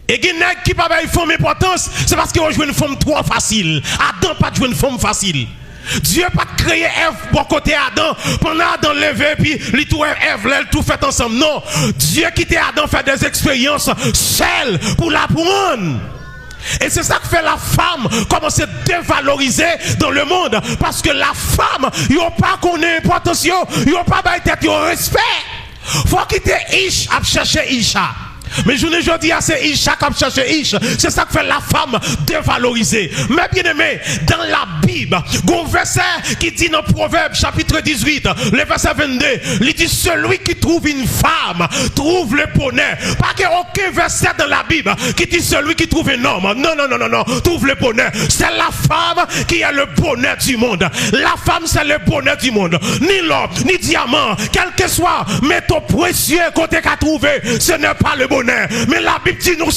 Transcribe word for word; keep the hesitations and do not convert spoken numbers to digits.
E gen nèg ki pa bay fanm enpòtans, se paske yo jwenn fanm twò fasil. Adan pa t jwenn fanm fasil. Dye pa t kreye Èv bò kote Adan, pandan Adan leve, epi li tou wè Èv lè l tou fèt ansanm. Non, Dye kite Adan fè dè eksperyans sèl pou l aprann. E se sa k fè la femme kòmanse devalorize dans le monde, paske la femme, yo pa konnen enpòtans yo, yo pa bay tèt yo respè. Fò kite ich ap chèche icha. Men jounen jodi a, se icha k ap chèche ich. Se sa k fè la femme devalorize. Mes bien-aimés, dans la Bible, gon vèsè ki di nan Pwovèb chapit dizuit, le vèsè vennde, li di, celui qui trouve une femme trouve le bonheur. Pa gen okenn vèsè dans la Bible ki di celui qui trouve un homme. Non, non, non, non, non. Trouve le bonheur. C'est la femme qui est le bonheur du monde. La femme, c'est le bonheur du monde. Ni lò, ni dyaman, kèlkeswa meto presye ke w te ka twouve, ce n'est pas le bonheur. Men Labib di nou,